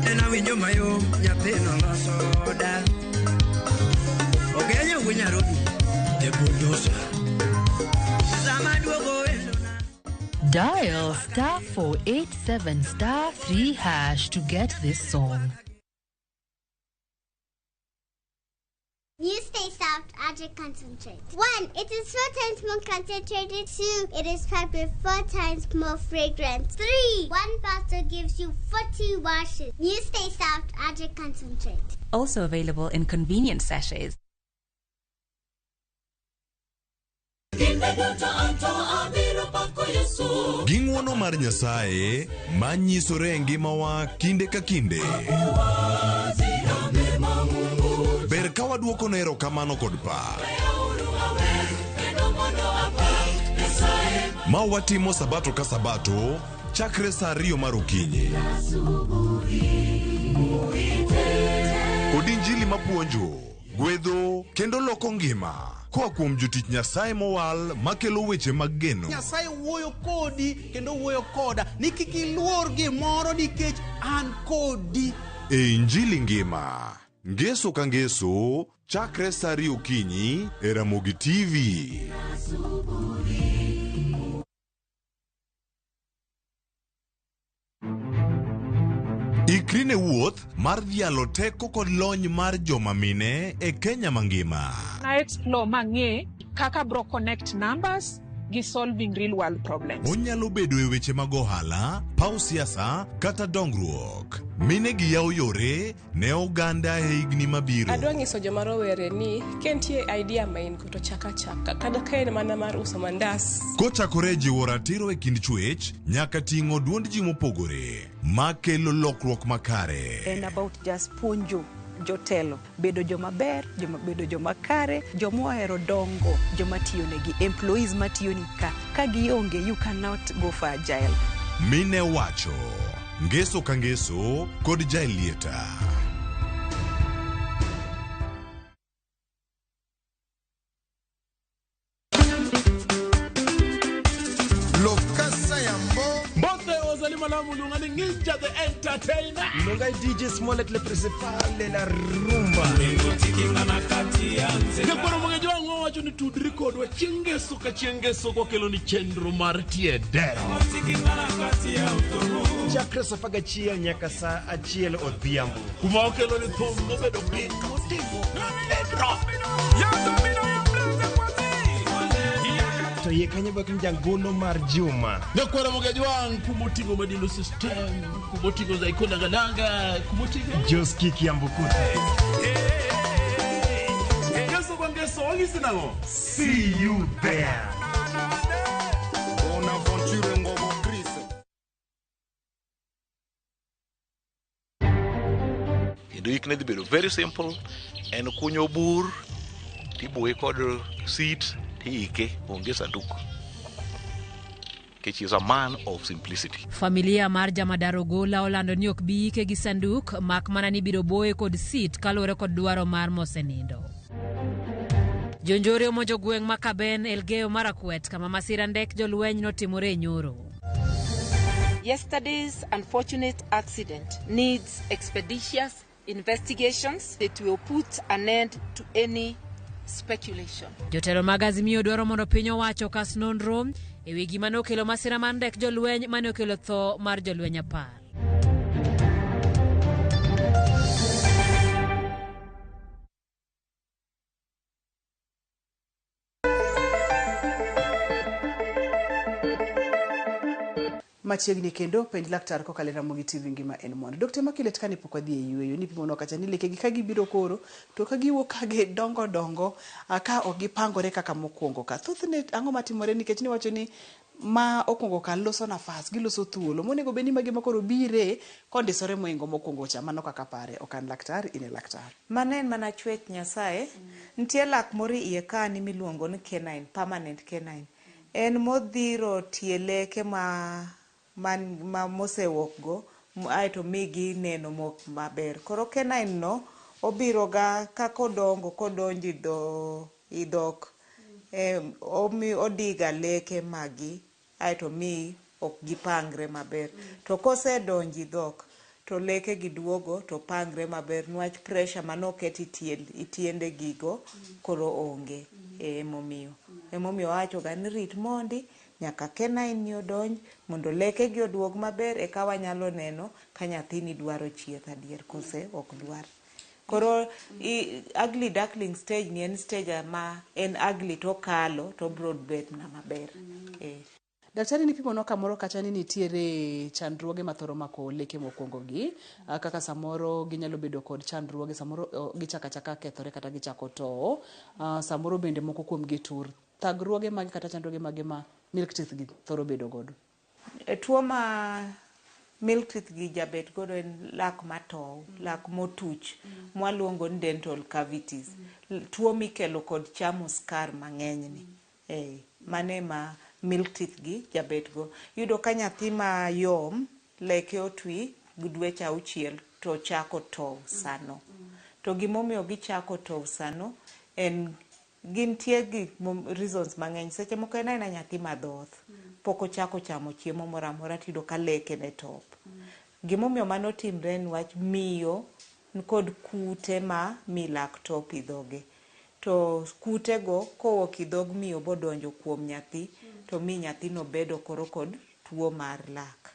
En awinjo mayom nyathino loso oda. Ogenyo wuo Nairobi e bulldozer. Sama duogo wendo Dial star 487 star 3 hash to get this song. You stay soft, Object concentrate. 1, it is 4 times more concentrated. 2, it is packed with 4 times more fragrance. 3, 1 bottle gives you 40 washes. You stay soft, Object concentrate. Also available in convenient sachets. Gi ng'wono mar Nyasaye ma nyisore e ngimawa kinde ka kinde. Ber ka waduoko ne erokamano kod pak. Ma watimo sabato ka sabato chakre saa ariyo mar okinyi. Kod injili mapuonjo, gwedho kendo loko ngima koa kuom jotich Nyasaye mowal makelo weche mag geno. Nyasaye wuoyo kodi kendo wuoyo koda ni kik iluor gimoro nikech an kodi. E Injili ngima, ngeso ka ngeso, chakre saa ariyo okinyi e Ramogi TV. Ikri ne wuoth mar dhialo teko kod lony mar joma mine e Kenya mangima. Na explore mang'e kaka bro connect numbers gi solving real world problems. Onyalo bedo e weche mag ohala, paw siasa kata dongruok. Mine gi yawo yore ne oganda e higni mabiro. Adwa nyiso joma rowere ni ka nitie idea ma in go to chak achaka kata ka en mana mar uso mandas. Kochakore e jiwo ratiro e kind chwech nyaka ting'o duond ji mopogore makelo lokruok makare. En about just puonjo jotelo bedo joma ber, joma bedo joma kare, joma ohero dongo, joma tiyo negi, employees matiyo ni ka. Ka gionge, you cannot go for agile. Mine wacho ngeso ka ngeso kod Jaelieta. Lokasa yambo. Mbote ozali malamu lungani Ninja the Entertainer. Lunga DJ Smollett le principal la rumba. Nyakwaro mang'eny wang' wawacho ni tudri kodwa chieng' ngeso ka chieng' ngeso kokelo ni chenro mar tie dero. Chakre saa apar gachiel nyaka saa achiel odhiambo. Kuma okelo ni thum mobedo piny motimo pedro. To yie kanyo bak ni jangolo mar juma. Nyakwaro mang'eny wang' kumoting'o Madilo System, kumoting'o Zaiko Nangananga, kumoting'o Joski Kiambukuta. Ngeso kwa ngeso wang'isi nang'o? See you there. Bonaventure Ngogo Chris. Kendo ik ne dhi bedo very simple, en kunyo bur tiboye kod seat tiike, onge sanduk. Nikech is a man of simplicity. Familia mar Jamadar Ogola olando ni ok bi ike gi sanduk mak mana ni ibiro boye kod sit kaluwore kod dwaro mar mosenindo. Jonjore omonjo gweng' ma Kaben, Elgeyo Marakwet kama masira ndek jolweny notimore e nyoro. Yesterday's unfortunate accident needs expeditious investigations that will put an end to any speculation. Jotelo mag Azimio dwaro mondo piny owacho okas nonro e wi gima nokelo masira mar ndek jolweny mane okelo tho mar jolweny apar. Machiegni kendo penj laktar kokalo e Ramogi TV ngima en mwandu. Dr. Makilet kane pok wadhi e yueyo nipimonwa kacha ni lekegi ka gibiro koro to ka giwuok ka gidongo dongo ka ok gipangore kaka mokwongo ka. Thothne ang'o matimore nikech niwacho ni ma okwongo ka loso nafas, giloso thuolo monego bed ni magi ma koro bire kondisore moingo mokwongo cha mano kaka pare ok an laktar in e laktar. Mano en mana chwech Nyasaye. Nitie lak moro iye kani miluongo ni canine, permanent canine. En modhiro tie leke ma man ma mosewuok go aeto migi neno mok maber. Koro canine no obiro ga kaka odongo kodonjo i dhok Omi odiga leke magi aeto mi ok gipangre maber. To kosedonjo e dhok to leke gi duogo to pangre maber niwach pressure manoket e tiende gigo koro onge. Emomiyo. Emomiyo wawacho ga ni rit mondi nyaka canine ni odonj mondo leke gi oduog maber eka wanyalo neno ka nyathini dwaro chieth adier kose ok dwar. Koro ugly duckling stage ni en stage ma en ugly to okalo to obro bet na maber. Daktari nipimonwa kamoro kacha ni nitiere chandruoge mathoro mako leke mokwongo gi kaka samoro ginyalo bedo kod chandruoge, samoro gichako achaka kethore kata gichako towo, samoro bende moko kuom gi tur. Thagruoge mage kata chandruoge mage ma milk teeth gi thoro bedo godo? Tuo ma milk teeth gi jabet godo en lak matow, lak motuch mwaluongo ni dental cavities. Tuo mikelo kod chamo skar mang'eny ni. Mano ema milk teeth gi jabet go. Iyudo ka nyathi mayom leke otwi gi dweche 6 to chako tow sano. To gimomiyo gichako tow sano en gintie gi reasons mang'eny. Seche moko en aena nyathi madhoth, pok ochako chamo chiemo moro amora tiyudo ka leke ne top. Gimomiyo mano timre en wach miyo nikod kute ma mi lak top e dhoge. To kute go kowuok e dhog miyo bodonjo kuom nyathi to mi nyathino bedo koro kod tuo mar lak.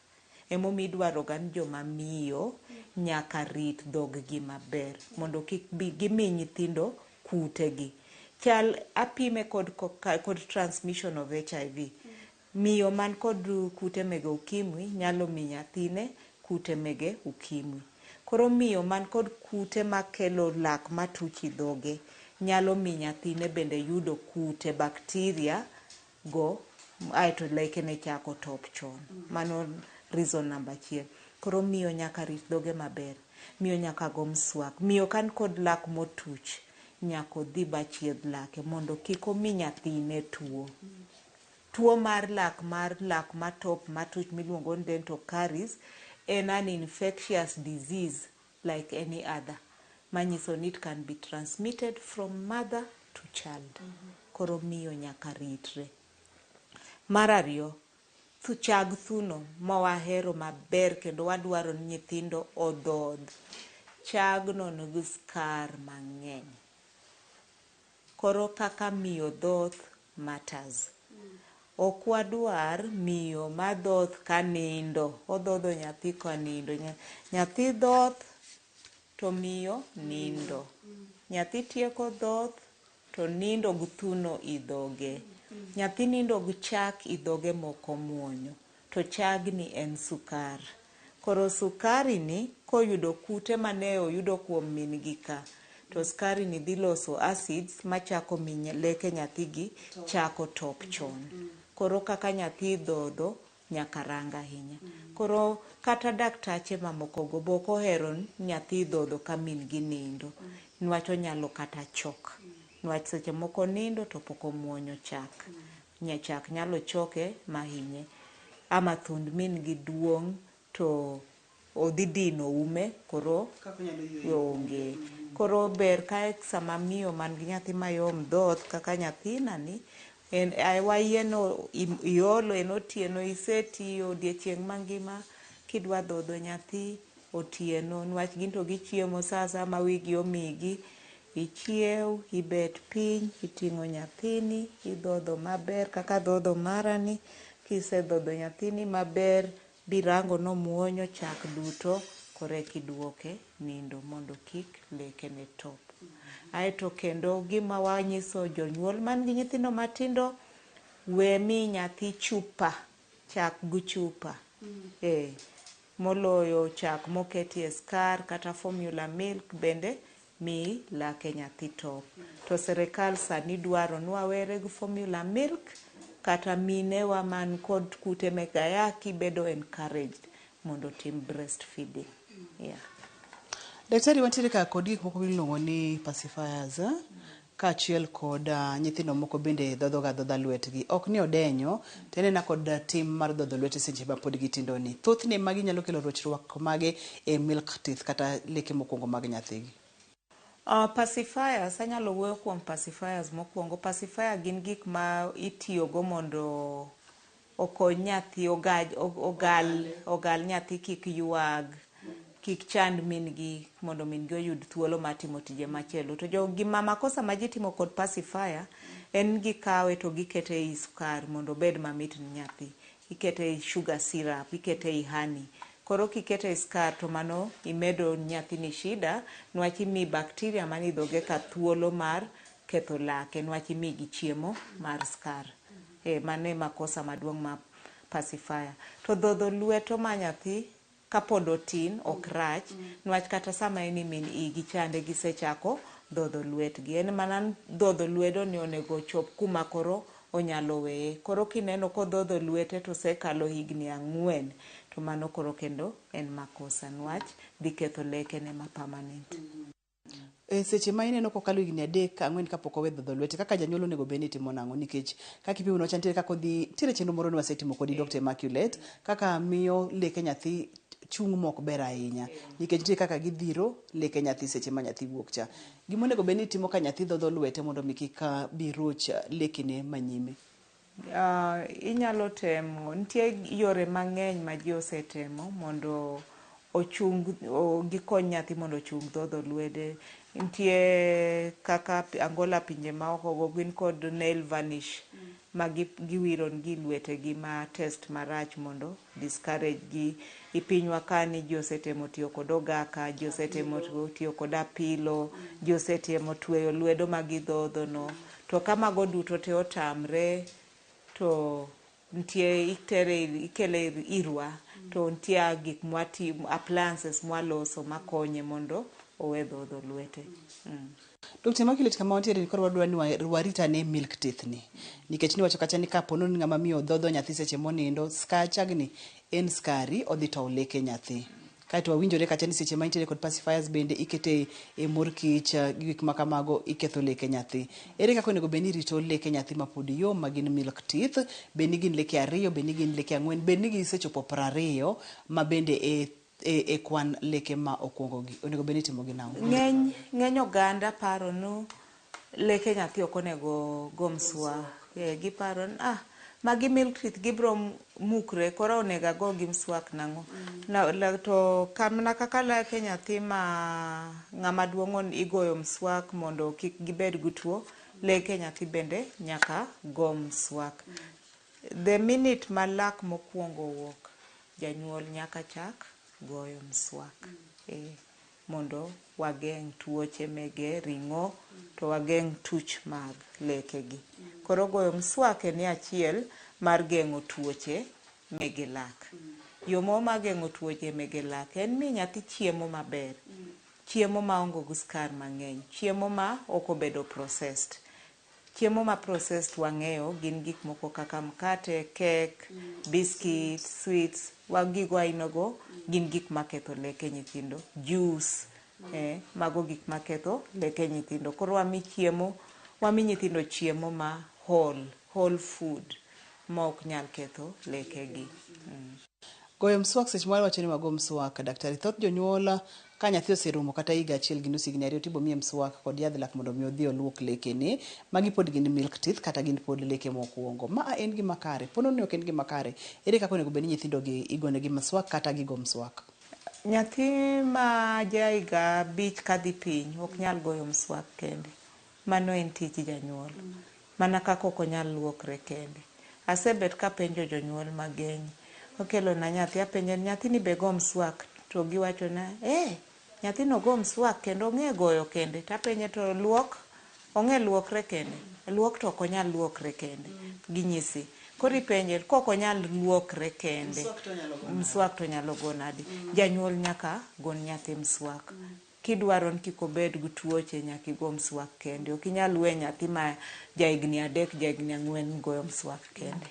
Emomiyo idwaro ga ni joma miyo nyaka rit dhog gi maber mondo kik gimi nyithindo kute gi. Chal apime kod transmission of HIV. Miyo man kod kute mege ukimwi nyalo mi nyathine kute mege ukimwi. Koro miyo man kod kute makelo lak matuch e dhoge nyalo mi nyathine bende yudo kute bacteria go aeto lekene chako top chon. Mano reason namba 1. Koro miyo nyaka rit dhoge maber. Miyo nyaka go mswak. Miyo kan kod lak motuch nyaka odhi bachiedh lake mondo kik omi nyathine tuo. Tuo mar lak matop matuch miluongo ni dental caries en an infectious disease like any other. Manyiso ni it can be transmitted from mother to child. Koro miyo nyaka ritre. Mar ariyo, chag thuno ma wahero maber kendo wadwaro ni nyithindo odhodh. Chagno nigi skar mang'eny. Koro kaka miyo dhoth matters. Ok wadwar miyo madhoth ka nindo. Odhodho nyathi ka nindo. Nyathi dhoth to miyo nindo. Nyathi tieko dhoth to nindo gi thuno e dhoge. Nyathi nindo gi chak e dhoge mok omuonyo. To chagni en sukar. Koro sukari ni koyudo kute mane oyudo kuom min gi ka, to sukari ni dhi loso acids machako mi leke nyathi gi chako top chon. Koro kaka nyathi dhodho nyaka rang ahinya. Koro kata daktache mamoko go be ok ohero nyathi dhodho ka min gi nindo. Niwach onyalo kata chok. Niwach seche moko nindo to pok omuonyo chak. Chak nyalo choke mahinye. Ama thund min gi duong' to odhi dino ume koro onge. Koro ber ka sama miyo man gi nyathi mayom dhoth kaka nyathina ni en wayieno iolo en otieno isetiyo odiechieng' mangima kidwa dhodho nyathi otieno niwach gin to gichiemo sa asaya ma wigi omigi. Ichiew, ibet piny, iting'o nyathini, idhodho maber kaka dhodho marani. Kisedhodho nyathini maber birango nomuonyo chak duto koreka iduoke nindo mondo kik lekene top. Aeto kendo gima wanyiso jonyuol man gi nyithindo matindo, we mi nyathi chupa, chak gi chupa. Moloyo chak moketie skar kata formula milk bende mi lake nyathi top. To serikal sani dwaro ni wawere gi formula milk kata minewa man kod kute mek ayaki bedo encouraged mondo otim breastfeeding. Yeah. Daktari, wantiere ka kod gik moko miluongo ni pacifiers kaachiel kod nyithindo moko bende dhodho ga dhodha lwetgi. Ok ni odenyo, to en ena kod tim mar dhodho lwete seche ma pod gitindo ni. Thothne magi nyalo kelo rochruok mage e milk teeth kata leke mokwongo mag nyathigi. Pacifiers, anyalo wuoyo kuom pacifiers mokwongo. Pacifier gin gik ma itiyogo mondo okony nyathi ogal nyathi kik ywag, kik chand min gi mondo min gi oyud thuolo mar timo tije machielo. To gima makosa ma ji timo kod pacifier en gikawe to gikete ei sukar mondo obed mamit ne nyathi. Ikete ei sugar syrup, ikete ei honey. Koro kikete ei skar to mano imedo nyathini shida niwach imi bacteria manie dhoge ka thuolo mar ketho lake niwach imigi chiemo mar skar. Mano e makosa maduong' ma pacifier. To dhodho lweto ma nyathi kapod otin ok rach niwach kata sama en e min igi chande gisechako dhodho lwetgi. En mana dhodho lwedo ni onego ochop kuma koro onyalo weye. Koro kineno kodhodho lwete to osekalo higni 4 to mano koro kendo en makosa niwach dhi ketho lekene ma permanent. E seche ma ineno kokalo higni 3 4 kapok owe dhodho lwete, kaka janyuol onego bed ni itimo nang'o? Nikech kaka ipimo nwacha nitiere kaka odhi, nitiere chenro moro ne wasetimo kodi Dr. Immaculate, kaka miyo leke nyathi chung' mok ber ahinya. Nikech nitie kaka gidhiro leke nyathi seche ma nyathi wuok cha. Gima onego bed ni itimo ka nyathi dhodho lwete mondo mi kik bi roch lekene manyime. Inyalo temo, nitie yore mang'eny ma ji osetemo mondo ochung, gikony nyathi mondo ochung dhodho lwede. Nitie kaka Angola pinje maoko go gin kod nail varnish ma giwiro gi lwetegi ma test marach mondo discourage gi. E pinywa kani ji osetemo tiyo kod ogaka, ji osetemo tiyo kod apilo, ji osetemo tweyo lwedo ma gidhodho no. To ka mago duto te otamre to nitie itere ikele irwa to nitie gik mwatimo appliances mwaloso makonye mondo owe dhodho lwete. Dr. Immaculate, kama wantiere ni koro wadwa ni warit ane milk teeth ni. Nikech niwacho kacha ni kapo ni ng'ama miyo dhodho nyathi seche monindo, skachagni en skari odhi towo leke nyathi. Kaeto wawinjore kacha ni seche ma intiere kod pacifiers bende ikete e mor kich gi gik ma kamago iketho leke nyathi. Ere kaka onego bed ni irito leke nyathi mapod yom ma gin milk teeth, bed ni gin leke 2, bed ni gin leke 4, bed ni gisechopo 20 ma bende e kwan leke ma okwongo gi. Onego bed ni itimo gi nang'o? Ng'eny oganda paro ni leke nyathi ok onego go mswak. Giparo ni magi milk teeth gibiro mukre koro onego ago gi mswak nang'o. To kamna kaka leke nyathi ma ng'ama duong' igoyo mswak mondo kik gibed gi tuo, leke nyathi bende nyaka go mswak. The minute ma lak mokwongo wuok, janyuol nyaka chak goyo mswak. Mondo wageng' tuoche mege ring'o to wageng' tuch mag lekegi. Koro goyo mswak en achiel mar geng'o tuoche mege lak. Yo moro mar geng'o tuoche mege lak en mi nyathi chiemo maber. Chiemo maonge gi skar mang'eny, chiemo ma ok obedo processed. Chiemo ma processed wang'eyo gin gik moko kaka mkate, cake, biscuits, sweets, gigo ainago gin gik maketho leke nyithindo. Juice, mago gik maketho leke nyithindo. Koro wami nyithindo chiemo ma whole food ma ok nyal ketho lekegi. Goyo mswak seche ma wacho ni wago mswak, daktari, thoth jonyuol ka nyathi oserumo kata higa 1 gi nus higni 2 tibo miye mswak kod yadh lak mondo mi odhi oluok lekene. Magi pod gin milk teeth kata gin pod leke mokwongo. Ma en gima kare, pono ni ok en gima kare. Ere kaka onego bed ni nyithindo gi igonegi mswak kata gigo mswak? Nyathi ma ja higa 5 kadhi piny ok nyal goyo mswak kende. Mano en tij janyuol. Mana kaka ok onyal luokre kende. Asebet kapenjo jonyuol mang'eny. Okelona nyathi apenje ni nyathini be go mswak? To giwachona, nyathino go mswak kendo ong'e goyo kende. Tapenje to luok? Ong'e luokre kende? Luok to ok onyal luokre kende. Ginyisi. Koro ipenje kok onyal luokre kende, mswak to nyalo go nadi? Janyuol nyaka gon nyathi mswak. Kidwaro ni kik obed gi tuoche nyaka igo mswak kende. Ok inyal we nyathi ma ja higni 3, ja higni 4 goyo mswak kende.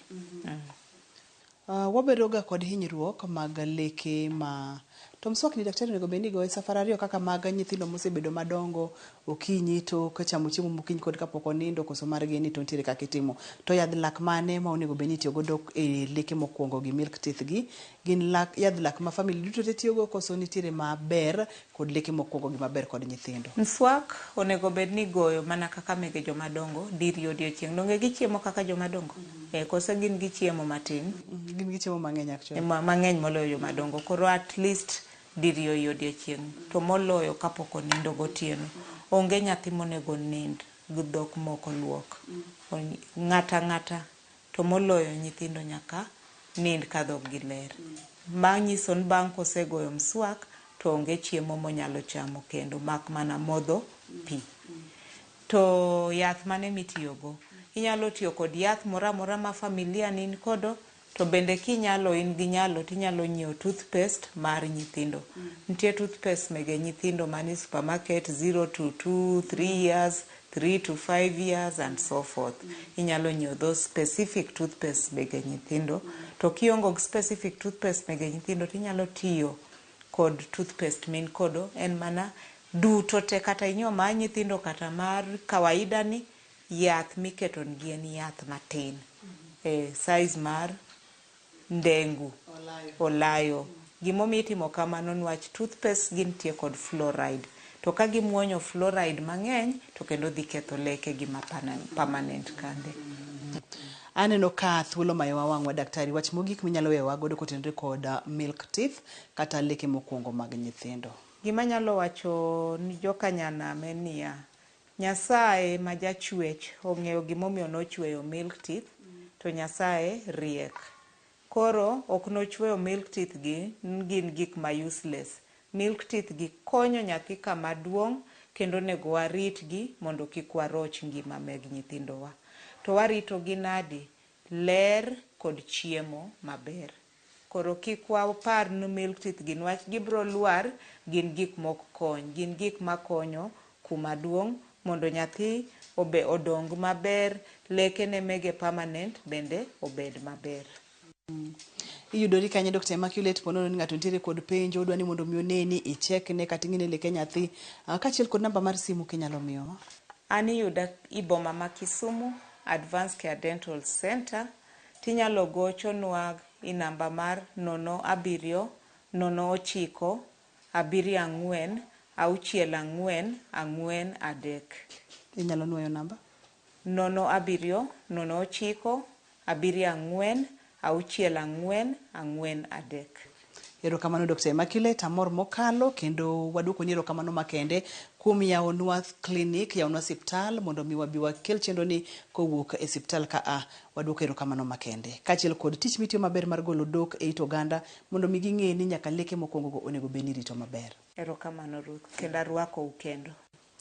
Wabedo ga kod hinyruok mag leke ma to mswak ni daktari onego bed ni igoye safar 2 kaka mag nyithindo mosebedo madongo okinyi to kachamo chiemo mokinyi kod kapok onindo koso margi ni to nitiere kaka itimo. To yadh lak mane ma onego bed ni itiyo godo e leke mokwongo gi milk teeth gi Gin lak, yadh lak ma family duto te tiyogo koso nitiere maber kod leke mokwongo gi maber kod nyithindo? Mswak onego bed ni igoyo mana kaka mege joma dongo diriyo odiochieng'. Donge gichiemo kaka joma dongo? Eh, koso gin gichiemo matin? Gin gichiemo mang'eny actually. Mang'eny moloyo joma dongo. Koro at least diriyo i odiochieng' to moloyo kapok onindo gotieno. Onge nyathi monego nind gi dhok mok oluok. Ng'ata ang'ata to moloyo nyithindo nyaka nind ka dhoggi ler. Ma nyiso ni bang' kosegoyo mswak to onge chiemo monyalo chamo kendo mak mana modho pi. To yath mane mitiyogo? Inyalo tiyo kod yath moro amora ma familia ni kodo to bende kinyalo in gi nyalo tinyalo nyiewo toothpaste mar nyithindo. Nitie toothpaste mege nyithindo manie supermarket 0 to 2, 3 years, 3 to 5 years and so forth. Inyalo nyiewo those specific toothpaste mege nyithindo. To kionge gi specific toothpaste mege nyithindo tinyalo tiyo kod toothpaste min kodo en mana duto te kata inyiewo mar nyithindo kata mar kawaida ni yath miketo nigi en yath matin. E size mar ndengu olayo. Gimomiyo itimo kamano niwach toothpaste gintie kod fluoride. To ka gimuonyo fluoride mang'eny to kendo dhi ketho leke gi ma permanent kande. Aneno ka thuolo mayowa wang'wa daktari, wach mogik minyalo weyowa godo kotenore kod milk teeth kata leke mokwongo mag nyithindo. Gima anyalo wacho ni joka nyanam en niya, Nyasaye ma jachwech ong'eyo gimomiyo nochweyo milk teeth to Nyasaye riek. Koro ok nochweyo milk teeth gi gin gik ma useless. Milk teeth gi konyo nyathi kama duong' kendo onego waritgi mondo kik waroch ngima meg nyithindowa. To warito gi nadi? Ler kod chiemo maber. Koro kik wapar ni milk teeth gi niwach gibiro lwar gin gik mok kony. Gin gik makonyo kuma duong' mondo nyathi obe odong maber, lekene mege permanent bende obed maber. Iyudori kanye Dr. Immaculate ponono ni ng'ato nitiere kod penjo odwa ni mondo mi oneni ichekne kata ing'ine leke nyathi kaachiel kod namba mar simu kinyalo miyowa. An iyuda i boma ma Kisumu, Advanced Care Dental Center, tinyalo gochonwa i namba mar 07 09 74 64 43. Inyalo nuoyo namba? 07 09 74 64 43. Erokamano Dr. Immaculate, amor mokalo kendo waduokoni erokamano makende kuom yawonwa clinic, yawonwa siptal mondo mi wabi wakel chenro ni kowuok e siptal ka a. Waduoko erokamano makende. Kaachiel kod tich mitiyo maber mar golo dok e it oganda mondo mi ging'e ni nyaka leke mokwongo go onego bed ni irito maber. Erokamano Ruth, kendo arwakou kendo.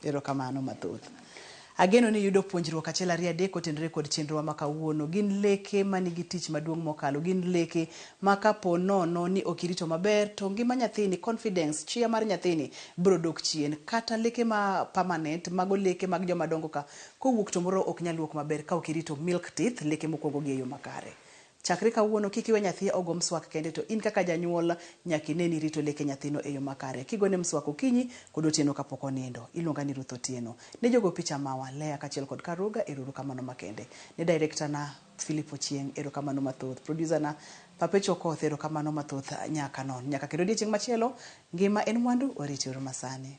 Erokamano mathoth. Ageno ni iyudo puonjruok achiel ariyo adek kotenore kod chenrowa ma kawuono. Gin leke manigi tich maduong' mokalo. Gin leke ma kapo nono ni ok irito maber to ngima nyathini, confidence, chia mar nyathini biro dok chien. Kata leke ma permanent, mago leke mag joma dongo ka kowuok to moro ok nyal wuok maber ka ok irito milk teeth, leke mokwongo gi e yo makare. Chakre kawuono kik iwe nyathi ogo mswak kende to in kaka janyuol nyaka ine ni irito leke nyathino e yo makare. Kigone mswak okinyi kod otieno kapok onindo. Iluonga ni Ruth Otieno. Ne jogo picha mawa, Lea kaachiel kod Karuga, erokamano makende. Ne director na Philip Ochieng, erokamano mathoth. Producer na Papecho Okoth, erokamano mathoth nyaka non. Nyaka kendo odiechieng' machielo, ngima en mwandu, wariti uru masani.